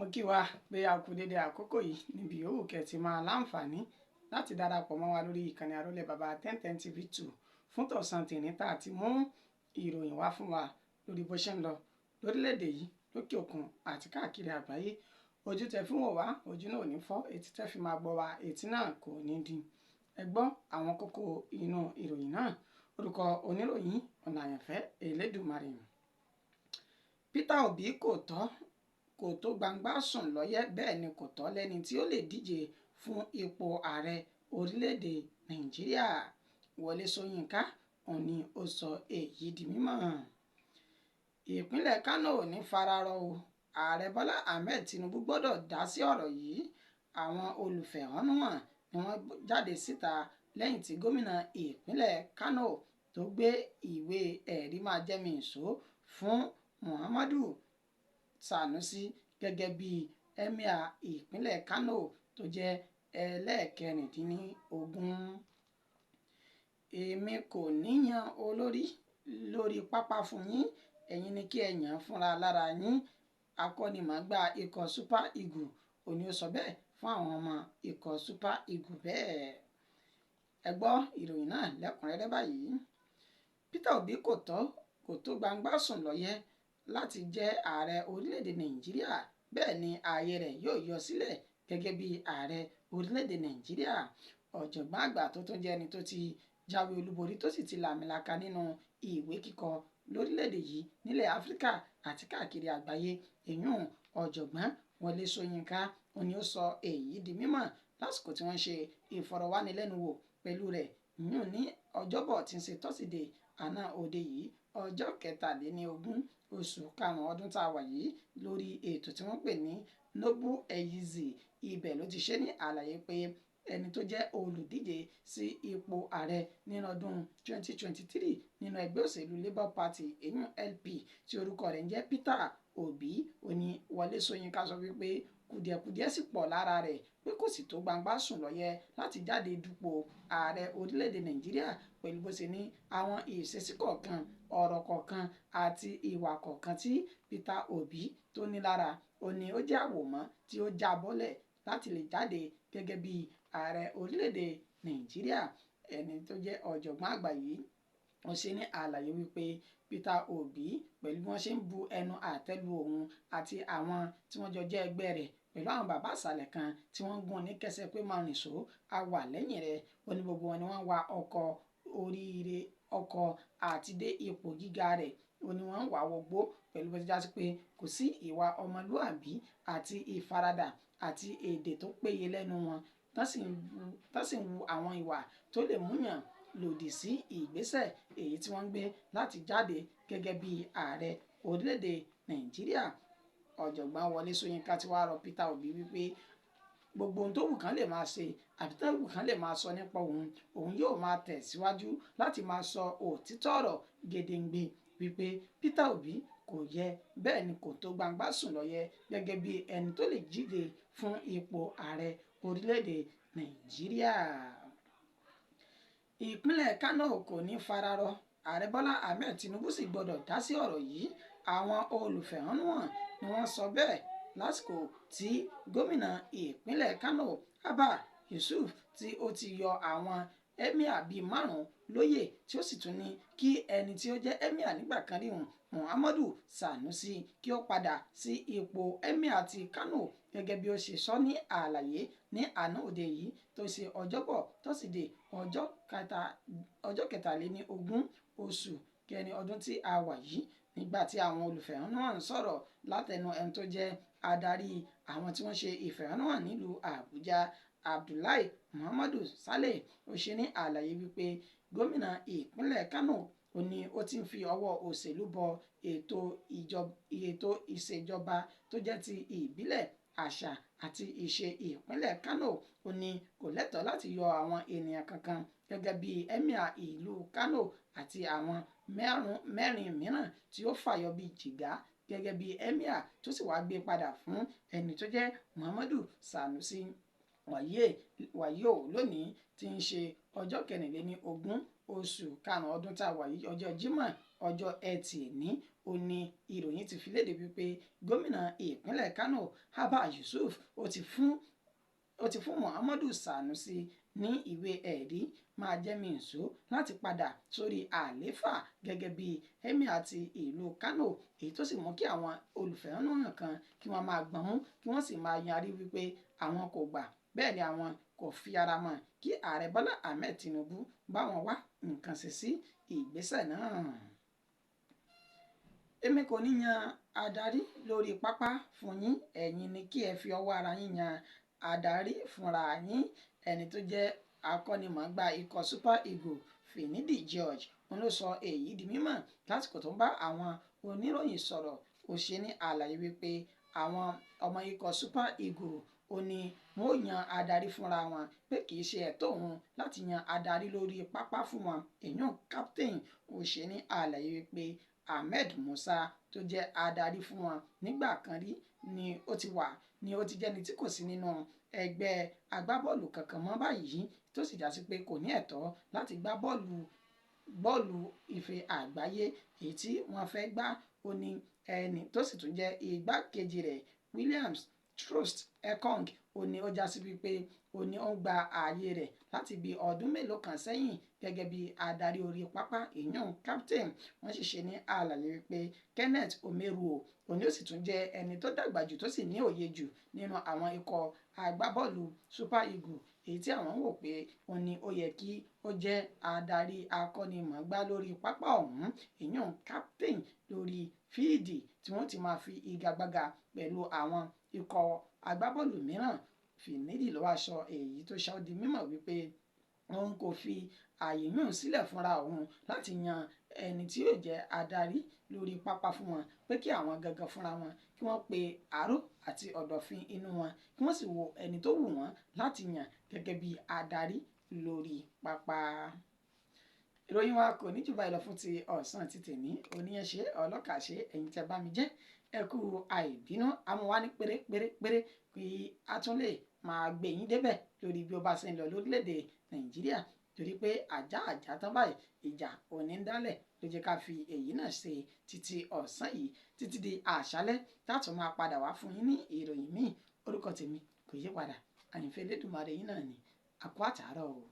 Mo kí wa pé a kú dédé àkókò yìí níbi yòówù kẹ́ ti máa láǹfààní láti darapọ̀ mọ́ wa lórí ìkànnì Àrólé Bàbá 1010 TV 2 fún tọ̀sán tèní tá a ti mú ìròyìn wá fún wa lórí bó ṣe ń lọ lórílẹ̀‐èdè yìí, lókè òkun àti káàkiri àgbáyé. Ojú tẹ fi ń wò wá, ojú náà ò ní fọ́, etí tẹ fi máa gbọ́ wa, etí náà kò ní di. Ẹ gbọ́ àwọn kókó inú ìròyìn náà. Orúkọ oníròyìn ọ̀nà àyànfẹ́ Elédùmarè. Peter Obi kò tọ́ kò tó gbangba sùn lọ́yẹ́, bẹ́ẹ̀ ni kò tọ́ lẹ́ni tí ó lè díje fún ipò ààrẹ orílẹ̀-èdè Nàìjíríà. Wọlé Ṣóyínká òun ni ó sọ èyí di mímọ̀. Ìpínlẹ̀ Kánò ò ní fararọ o, Ààrẹ Bọ́lá Ahmed Tinubu gbọ́dọ̀ dá sí ọ̀rọ̀ yìí. Àwọn olùfẹ̀hónúhàn ni wọ́n jáde síta lẹ́yìn tí gómìnà ìpínlẹ̀ Kánò tó gbé ìwé ẹ̀rí máa jẹ́mi ìṣó fún Muhammadu Sanusi gẹ́gẹ́ bí emir ìpínlẹ̀ Kánò tó jẹ́ ẹlẹ́ẹ̀kẹrìndínlógún. Èmi kò ní yan olórí lórí pápá fún yín, ẹ̀yin ni kí ẹ yàn fúnra lára yín. Akọ́nimọ̀ọ́gbá ikọ̀ Super Eagles òní ó sọ bẹ́ẹ̀ fún àwọn ọmọ ikọ̀ Super Eagles bẹ́ẹ̀. Ẹ gbọ́ ìròyìn náà lẹ́kùnrẹ́rẹ́ báyìí. Peter Obi kò tọ́ kò tó gbangba sùn lọ́yẹ́ láti jẹ́ ààrẹ orílẹ̀-èdè Nàìjíríà, bẹ́ẹ̀ ni ààyè rẹ̀ yóò yọ sílẹ̀ gẹ́gẹ́ bí ààrẹ orílẹ̀-èdè Nàìjíríà. Ọ̀jọ̀gbọ́n àgbà tó tún jẹ́ ẹni tó ti jáwé olúborí tó sì ti làmìlaka nínú ìwé kíkọ lórílẹ̀-èdè yìí, nílẹ̀ Áfíríkà àti káàkiri àgbáyé, èyún ọ̀jọ̀gbọ́n Wọlé Ṣóyínká òní ó sọ èyí di mímọ̀ lásìkò tí wọ́n ṣe ìfọ̀rọ̀wánilẹ́nuwò pẹ̀lú rẹ̀ yún ní Ọjọ́bọ̀ tí ń ṣe Tọ́sídẹ̀ẹ́ àná òde yìí, ọjọ́ 23 oṣù karùn-ún ọdún tá a wà yìí, lórí ètò tí wọ́n pè ní Noble Eyizi. Ibẹ̀ ló ti ṣe ní àlàyé pé ẹni tó jẹ́ olùdíje sí ipò ààrẹ nínú ọdún 2023 nínú ẹgbẹ́ òṣèlú Labour Party, èyún LP, tí orúkọ rẹ̀ ń jẹ́ Peter Obi, òní Wọlé Ṣóyínká sọ wípé kùdìẹ̀kudiẹ sì pọ̀ lára rẹ̀, pé kò sì tó gbangba sùn lọ́yẹ́ láti jáde dupò ààrẹ orílẹ̀-èdè Nàìjíríà, pẹ̀lú bó ṣe ní àwọn ìṣesí kọ̀ọ̀kan, ọ̀rọ̀ kọ̀ọ̀kan àti ìwà kọ̀ọ̀kan tí Peter Obi tó ní lára, ó ní ó jẹ́ àwòmọ́ tí ó já bọ́lẹ̀ láti lè jáde gẹ́gẹ́ bí ààrẹ orílẹ̀-èdè Nàìjíríà. Ẹni tó jẹ́ ọ̀jọ̀gbọ́n àgbà yìí ó ṣe ní àlàyé wípé Peter Obi, pẹ̀lú bí wọ́n ṣe ń bu ẹnu àtẹ́ lu òun àti àwọn tí wọ́n jọ jẹ́ ẹgbẹ́ rẹ̀, pẹ̀lú àwọn bàbá àṣàlẹ̀ kan tí wọ́n ń gún ní kẹsẹ̀ pé máa rìn só a wà lẹ́yìn rẹ̀, ó ní gbogbo wọn ni wọ́n wa ọkọ̀ oríire ọkọ̀ àti dé ipò gíga rẹ̀, ó ní wọ́n ń wà wọgbó, pẹ̀lú bó ti já sí pé kò sí ìwà ọmọlúàbí àti ìfaradà àti èdè tó péye lẹ́nu wọn, tán sì ń wu àwọn ìwà tó lè múyàn lòdì sí ìgbésẹ̀ èyí tí wọ́n ń gbé láti jáde gẹ́gẹ́ bí ààrẹ orílẹ̀-èdè Nàìjíríà. Ọ̀jọ̀gbọ́n Wọlé Ṣóyínká ti wá rọ Peter Obi wípé gbogbo ohun tó wù kán lè máa ṣe àbí tó wù kán lè máa sọ nípa òun, òun yóò máa tẹ̀síwájú láti máa sọ òtítọ́ ọ̀rọ̀ gedengbe wípé Peter Obi kò yẹ, bẹ́ẹ̀ ni kò tó gbangba sùn lọ́yẹ́ gẹ́gẹ́ bí ẹni tó lè jíde fún ipò ààrẹ orílẹ̀-èdè Nàìjíríà. Ìpínlẹ̀ Kánò kò ní fararọ, Ààrẹ Bọ́lá Ahmed Tinubu sì gbọ́dọ̀ dá sí ọ̀rọ̀ yìí. Àwọn olùfẹ̀hónúhàn ni wọ́n sọ bẹ́ẹ̀ lásìkò tí gómìnà ìpínlẹ̀ Kánò Abba Yusuf tí ó ti yọ àwọn emir bíi 5 lóyè, tí ó sì tún ní kí ẹni tí ó jẹ́ emir nígbà kan rí hùn Muhammadu Sanusi kí ó padà sí ipò emir ti Kánò, gẹ́gẹ́ bí ó ṣe sọ ní àlàyé ní àná òde yìí tó ṣe Ọjọ́bọ̀ Tọ́sídẹ̀ẹ́ ọjọ́ 23 oṣù kẹrin ọdún tí a wà yìí, nígbà tí àwọn olùfẹ̀hónúhàn ń sọ̀rọ̀ látẹnu ẹni tó jẹ́ adarí àwọn tí wọ́n ṣe ìfẹ̀hónúhàn nílùú Àbújá, Abdullahi Muhammadu Saleh. Ó ṣe ní àlàyé wípé gómìnà ìpínlẹ̀ Kánò ó ní ó ti ń fi ọwọ́ òṣèlú bọ ètò ìṣèjọba tó jẹ́ ti ìbílẹ̀, àṣà àti ìṣe ìpínlẹ̀ Kánò. Ó ní kò lẹ́tọ̀ọ́ láti yọ àwọn ènìyàn kankan gẹ́gẹ́ bí emir ìlú Kánò àti àwọn mẹ́rin mìíràn tí ó fàyọ bíi jìgá gẹ́gẹ́ bí emir, tó sì wá gbé padà fún ẹni tó jẹ́ Muhammadu Sanusi. Wàyí ò lónìí tí ń ṣe ọjọ́ 24 oṣù karùn-ún ọdún tá a wà yìí, ọjọ́ Jímọ̀, ọjọ́ Ẹtì ní Ó ní ìròyìn ti fi léde wípé gómìnà ìpínlẹ̀ Kano Abba Yusuf ó ti fún Muhammadu Sanusi ní ìwé ẹ̀rí máa jẹ́ mi nṣó láti padà sórí àlééfà gẹ́gẹ́ bí emir àti ìlú Kano, èyí tó sì mú kí àwọn olùfẹ̀hónúhàn kan kí wọ́n máa gbọ̀n mú kí wọ́n sì máa yarí wípé àwọn kò gbà, bẹ́ẹ̀ ni àwọn kò fi ara mọ́ kí ààrẹ Bọ́lá Ahmed Tinubu bá wọn wá nǹkan ṣe sí ìgbésẹ̀ náà. Èmi kò ní yan adarí lórí pápá fún yín, ẹ̀yin ni kí ẹ fi ọwọ́ ara yín yan adarí fúnra yín. Ẹni tó jẹ́ akọ́nimọ̀ọ́gbá ikọ̀ Super Eagles Finidi George òun ló sọ èyí di mímọ̀ lásìkò tó ń bá àwọn oníròyìn sọ̀rọ̀. Ó ṣe ní àlàyé wípé àwọn ọmọ ikọ̀ Super Eagles ó ní wọn ó yan adarí fúnra wọn, pé kì í ṣe ẹ̀tọ́ òun láti yan adarí lórí pápá fún wọn, èèyàn captain. Ó ṣe ní àlàyé wípé Ahmed Musa tó jẹ́ adarí fún wọn nígbà kan rí ni ó ti wà ni ó ti jẹ́ni tí kò sí nínú ẹgbẹ́ agbábọ́ọ̀lù kankan mọ́ báyìí, tó sì jásí pé kò ní ẹ̀tọ́ láti gbá bọ́ọ̀lù ife àgbáyé èyí tí wọ́n fẹ́ gbá. Ó ní ẹni tó sì tún jẹ́ igbákejì rẹ̀ Williams Troost Ekong ó ní ó jásí wípé ó ní ó ń gba ààyè rẹ̀ láti bí ọdún mélòó kan sẹ́yìn gẹ́gẹ́ bí adarí orí pápá, ìyún captain. Wọ́n sì ṣe ní àlàyé wípé Kenneth Omeruo ó ní ó sì tún jẹ́ ẹni tó dàgbà jù tó sì ní òye jù nínú àwọn ikọ̀ agbábọ́ọ̀lù Super Eagles, èyí tí àwọn wò pé ó ní ó yẹ kí ó jẹ́ adarí akọ́nimọ̀ọ́gbá lórí pápá ọ̀hún, ìyún captain lórí fíìdì tí wọ́n ti máa fi igagbága pẹ̀lú àwọn ikọ̀ agbábọ́ọ̀lù mìíràn. Finidi ló wá sọ èyí tó sọ di mímọ̀ wípé òun kò fi ààyè yùn sílẹ̀ fúnra òun láti yan ẹni tí yóò jẹ́ adarí lórí pápá fún wọn, pé kí àwọn gangan fúnra wọn kí wọ́n pe àárò àti ọ̀dọ̀fin inú wọn kí wọ́n sì wo ẹni tó wù wọ́n láti yàn gẹ́gẹ́ bí adarí lórí pápá. Ìròyìn wa kò ní jù báyìí lọ fún ti ọ̀sán ti tèmi. Oníyanṣe ọlọ́kàṣe ẹ̀yin tẹ́ bá mi jẹ́ ẹ kú àìbínú, àmọ́ wá ní péré péré péré kí a tún lè máa gbé yín débẹ̀ lórí bí ó bá ṣe ń lọ lórílẹ̀‐èdè Nàìjíríà, torí pé àjá àjá tán báyìí ìjà òní ń dálẹ̀ ló jẹ́ ká fi èyí náà ṣe títí ọ̀sán yìí títí di àṣálẹ́ tátún máa padà wá fún yín ní ìròyìn míì. Orúkọ tèmi kò yí padà, Àyìnfẹ́ Elédùmarè yín náà ni. Àkó àtàárọ̀ o.